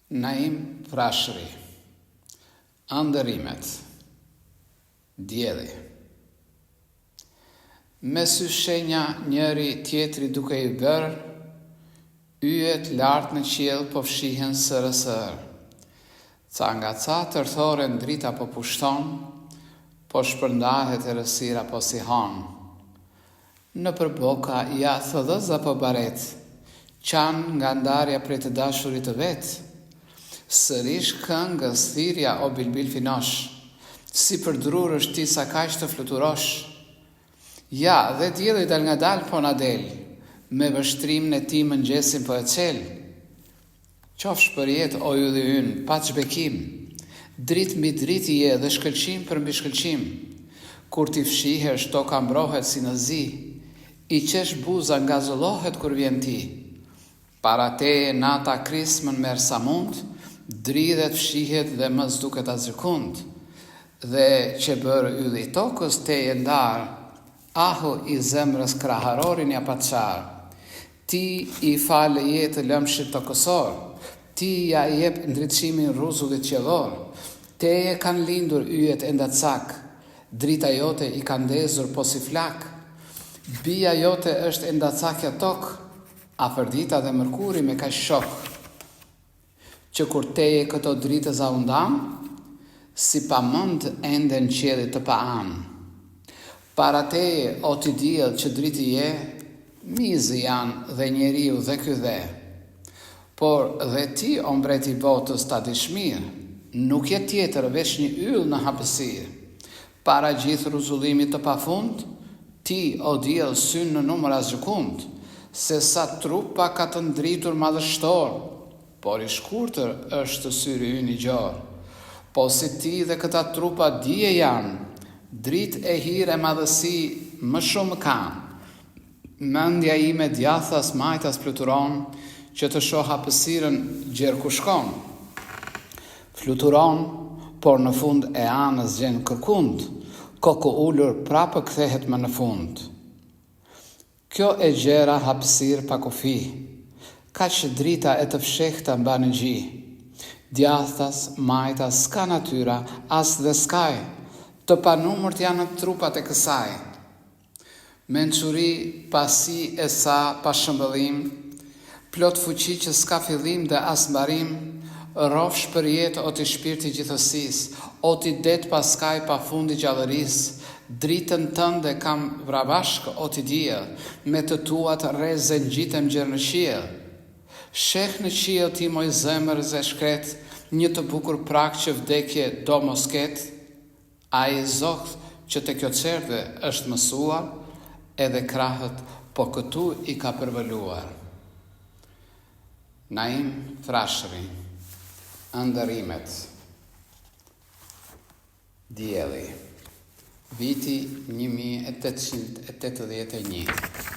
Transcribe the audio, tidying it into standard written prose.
Naim Frashëri Ëndërrimet Dielli Me sy shenja njëri tjetrit duke i bërë Yjet lart në qiell po fshihen sërë sërë Ca nga ca tërthoren drita po pushton Po shpërndahet errësira po si hon Nëpër boka ja thëllëza po baret, qan nga ndarja prej të dashurit të vet. Sërish këngës thirrja o bilbil finosh, sipër drurësh ti sakaq të fluturosh. Ja, dhe dielli dalngadalë po na del, me vështrimin e tij mëngjesin po e çel. Qofsh përjetë o ylli ynë, paç bekim! Dritë mbi dritë je dhe shkëlqim përmbi shkëlqim. Kur ti fshihesh, toka mbrohet si në zi. I qesh buza ngazëllohet kur vjen ti. Para teje nata krismën merr sa mund, dridhet fshihet dhe më s'duket asgjëkund. Dhe qe bërë ylli i tokës teje ndarë, Ahu i zemrës kraharorin ia pat çarë. Ti i falë jetë lëmshit tokësor, Ti ia jep ndriçimin rruzullit qiellor. Teje kanë lindur yjet endacakë, Drita jote i ka ndezur posi flakë. Bija jote është endacakja tokë, Afërdita dhe Mërkuri me kaq shokë. Që kur teje këto dritëza u ndanë, si pa mend enden qiellit të paanë. Para teje, o ti diell që dritë je, mizë janë dhe njeriu dhe ky dhe. Por dhe ti, o mbret i botës, ta dish mirë, nuk je tjetër veç një yll në hapësirë. Para gjithë rruzullimit të pafund, ti, o diell, s'hyn në numër asgjëkund, se sa trupa ka të ndritur madhështor, por i shkurtër është syri ynë i gjorë. Po si ti dhe këta trupa dije janë, dritë e hir e madhësi më shumë kanë. Mendja ime djathtas majtas fluturon që të shoh hapësirën gjer ku shkon. Fluturon, por në fund e anë s'gjen kërkund, kokëulur prapë kthehet më në fund. Kjo e gjera hapësirë pa kufi, kaq drita e të fshehta mban në gji. Djathtas, majtas s'ka natyra, as dhe skaj, të panumërt janë trupat e kësaj. Mençuri pa si e sa pa shëmbëllim, plot fuqi që s'ka fillim dhe as mbarim, rrofsh përjetë o ti shpirt i gjithësisë, o ti det pa skaj pa fund i gjallërisë, dritën tënde kam vrabashkë o ti diell, me të tuat rreze ngjitem gjer në qiell. Sheh në qiell ti moj zemër e shkretë, një të bukur prag që vdekje do mos ketë? Ai zog që te kjo çerdhe është mësuar, edhe krahët po këtu i ka përvëluar. Naim Frashëri, Ëndërrimet. Dielli. Viti 1881.